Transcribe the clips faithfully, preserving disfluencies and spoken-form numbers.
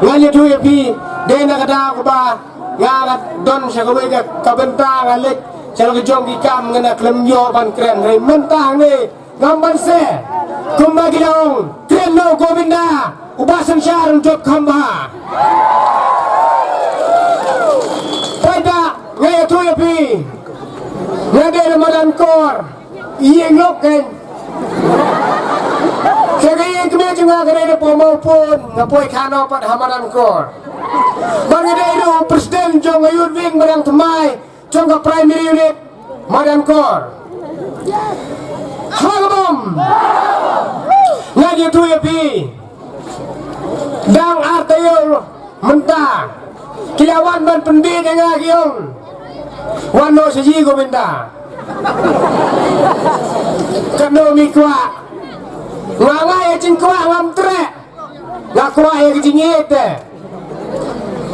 Nga ïathuh ïa phi, dei na ka daw kaba nga, nga don sha kawei ka, ka bynta, nga leit sha la ka jong ki kam, nga na khlem ïoh ban kren. Hynrei mynta hangne ngam banse. Kumba ki la ong, kren noh Govinda, u Bah Synshar un jop kham bha. Paidbah, nga ïathuh ïa phi, nga dei na madan Kor. Ïing lok kein. Sa ka ïing kmie jong nga ka dei na Pamawpun, nga poi khano pat ha madan Kor. Bad nga dei ruh u president jong ka Youth Wing Madan Thymmai, jong ka Primary Unit Madan Kor. Ha ka bom. Nga ïathuh ïa phi. Dang ar taïew mynta ki la wan ban pynbiej ïa nga, ki ong, wan noh sha ji ko mynta. Katno mi kwah. Nga nga ïa jingkwah ngam treh. Nga kwah ïa ka jingïeit te.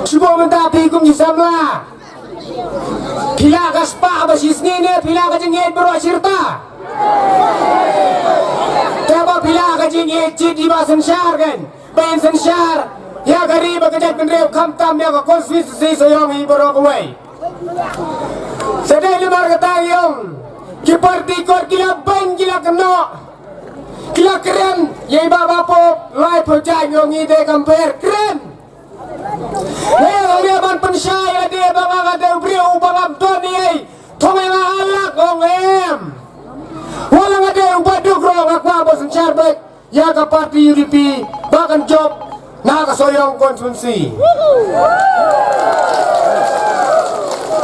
Shu bun mynta phi kum ki samla. Phi lah ka spah ba shi sngi ne phi lah ka jingïeit baroh shi rta? Te ba phi lah ka jingïeit, jied ïa i Bah Synshar kein, ba in synshar ïa ka ri bad ka jaitbynriew, khamtam ïa ka constituency Sohiong hi baroh kawei. Sa dei namar kata ngi ong, ki party kot ki la beiñ, ki la kynnoh, ki la kren ïa i Bah Bah Pop, laiphew jaiñ, ong ngi dei kam pher, kren. Nga ïa nga ban pynshai ïa lade ba nga nga dei u briew uba ngam don ei ei. Thong ïa nga alak, ong em. Wat la nga dei uba duk ruh nga kwah ban synshar beit ïa ka party U D P ba kan jop na ka Sohiong constituency.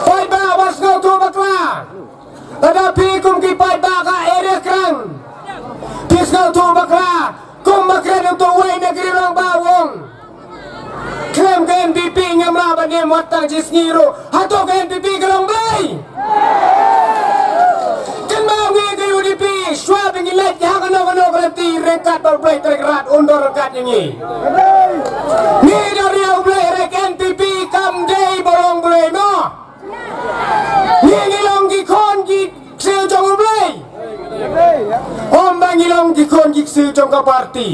Paidbah wat sngewthuh bakla. Lada phi kum ki paidbah ka Area Krang, phi sngewthuh bakla, kum ba kren uto uwei na ki ri rangbah u ong, khlem ka N P P ngam lah ban im wat tang shi sngi ruh. Hato ka N P P ka long Blei? Kynmaw ngi ka U D P, shuwa ba ngi leit ha kano kano ka lynti, ryngkat bad U Blei Trai Kynrad un don ryngkat ïa ngi. Ngi don ïa U Blei, hynrei ka N P P kam dei ba long Blei mo. Ngi ngi long ki khun ki ksiew jong U Blei. Ym ba ngi long ki khun ki ksiew jong ka party.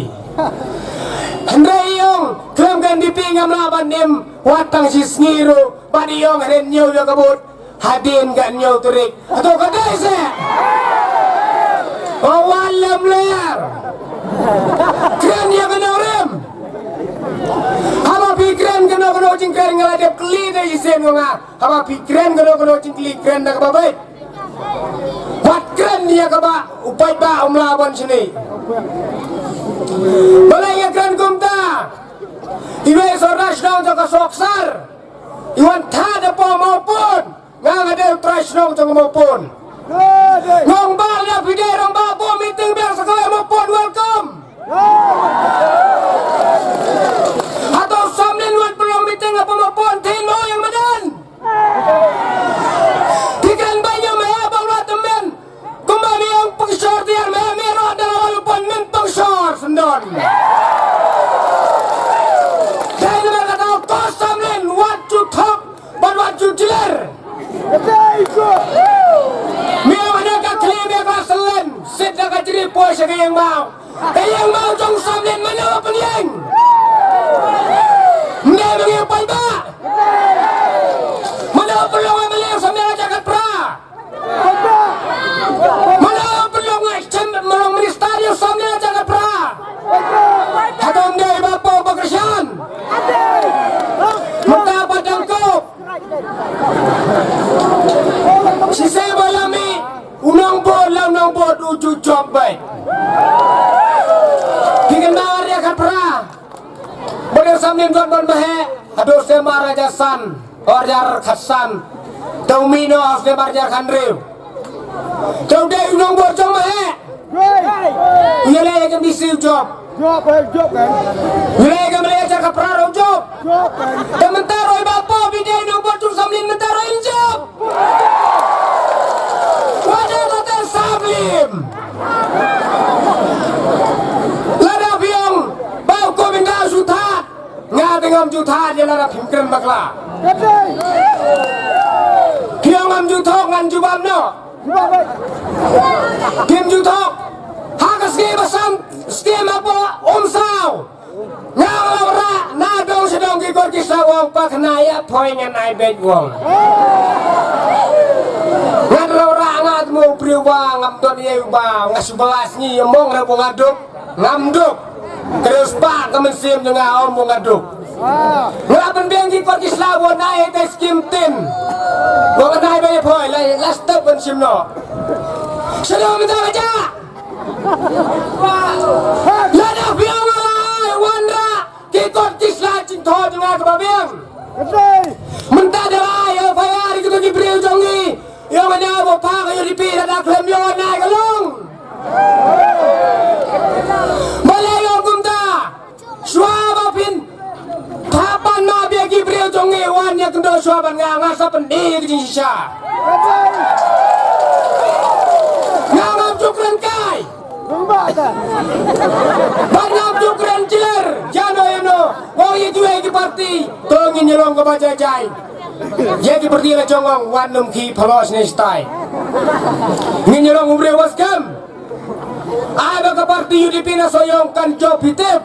Hynrei i ong, khlem ka N P P ngam lah ban im wat tang shi sngi ruh, bad i ong hynrei ñiew ïa ka vote hadien ka ñiew tarik. Hato ka dei se? O, wat lem ler. Kren ïa kano ruh. Haba phi kren kano kano jingkren nga la dep kylli da i sien nga. Haba phi kren kano kano jingkylli, kren da kaba beit. Wat kren ïa kaba u paidbah um lah ban shaniah. Balei nga kren kumta? Iwei i sordar shnong jong ka Sohkasar i wan thad hapoh Mawpun. Nga nga dei u trai shnong jong Mawpun. Nongbah, lada phi dei nongbah, buh meeting biang sa kawei Mawpun, welcome. Hato u Samlin wat pynlong meeting hapoh Mawpun, thin mo ïa nga madan. Phi kren bha ïa me ba u la tymmen. Kumba me ong pynshor tiar me, me ruh da la wan u pynmen pynshor syndon. Dei namar kata u Samlin wat ju thok bad wat ju jler. Me ong hane ka khlieh me ka selen, sit da ka jri poi sha ka ïing maw. Ka ïing maw jong Samlin mano pynïeng? Mne ma ngi u paidbah. Mano pynlong M L A Samlin hajar khatphra? Mano pynlong, eh, chem, mano minister ïa Samlin hajar khatphra? Hato ym dei Bah Pop Bah Kyrshan? Mynta ba dang kup. Shisha ba la mih u nongbud, la u nongbud u ju jop beit. Phi kynmaw ar hajar khatphra ba dei Samlin don ban ba heh haduh September ar hajar san, ar hajar khatsan. Te u mih noh ha September ar hajar khathynriew. Te u dei u nongbud jong ba heh. U ïaleh ïa ka M D C u jop. Jop, eh, jop, eh. U ïaleh ïa ka M L A hajar khatphra ruh u jop. Jop, eh. Te mynta ruh i Bah Pop i dei nongbud jong Samlin mynta ruh in jop. Wat da kata Samlin. Lada phi ong ba u Govinda u shu thad. Nga te ngam ju thad ïa lada phim kren bakla. Phi ong ngam ju thok, ngan jubab noh. Phim ju thok. Ha ka sngi ba sam skim hapoh Umsaw. Nga la wanrah na dong sha Jong ki kot ki sla u ong, pakna ïa poi ngan ai beit u ong. Ngan rau ra ngat mo briew ba ngam don ïa u ba nga shu ba la sngi ïa mong ra bu nga duk. Ngam duk. Kris pa ka mynsiem jong nga ong bu nga duk. Nga pynbiang ki kot ki sla u ong ai te skim tin. U ong ai beit poi la la step ban sim no. Shalom da ja. La da biang la wan ra. Ki kot ki sla jingthoh jong nga kaba biang. Mynta da ai F I R ïa kito ki briew jong ngi. Ïa nga ïa ba pa ka U D P da da khlem ïa nga ka long. Ba la ïa kumta. Shuwa ba phin. Thapan ma bia ki briew jong ngi wan ïa kyndoh shuwa ban nga nga sa pyni ïa ki jingshisha. Nga ngam ju kren kai. Bad ngam ju kren jler, ïano ïano, wa ïa kiwei ki parti, to ngin ïalong kaba jai jai. Ïa ki parti la jong ong, wan nym ki phalos ne stai. Ngin ïalong u briew wa skhem. Ai ba ka parti U D P na Sohiong kan jop hi tip.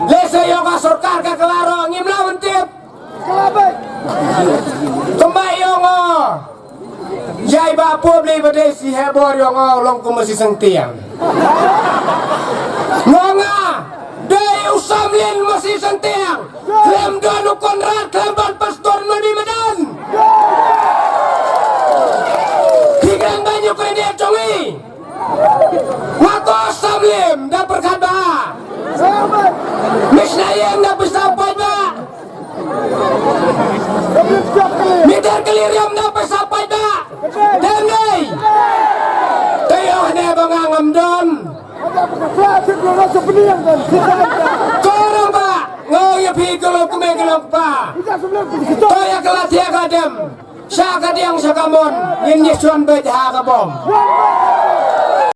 Lehse ïa ka sorkar ka kylla ruh ngim lah ban tip. Kumba ïa ong o. Ïa i Bah Pop lei ba dei shi hebor ïa nga long kum masi sengtiang. Nga nga dei u samlin masi sengtiang. Khlem don u Konrad khlem don pastor mani madan. Ki kren ba ñu kren ïa jong i. Nga ko samlin da pyrkhat ba. Misna ïa da pisa poi ba. Mitar kali riam na pisa paida. Dem nei. Tayo hne ba nga ngam don. Ko rong ba. Ngo ïa phi ko lo kume ko lo pa. To ïa ka la thia ka dem. Sha ka diang sha ka mon. Ngin ïa shon beit ha ka bom.